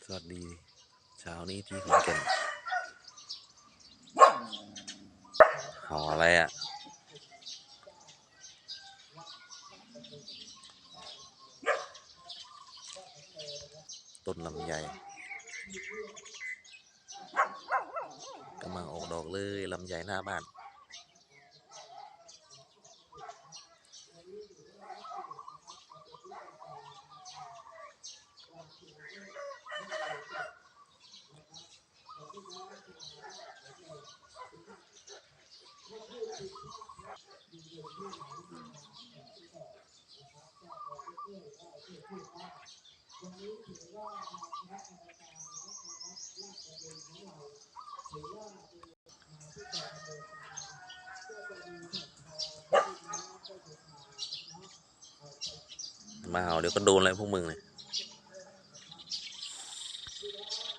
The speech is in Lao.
ສະຫວັດດີເຊົ້ານີ້ທີ່ຂອນແກ່ນ. ເອົາອະໄລອະ? ຕົ້ນລຳໄຍກຳລັງອອກດອກເລີຍ, ລຳໄຍໜ້າບ້ານ. ມາເຮົາດຽວກໍໂດນແລ້ວພວກມຶງນີ້.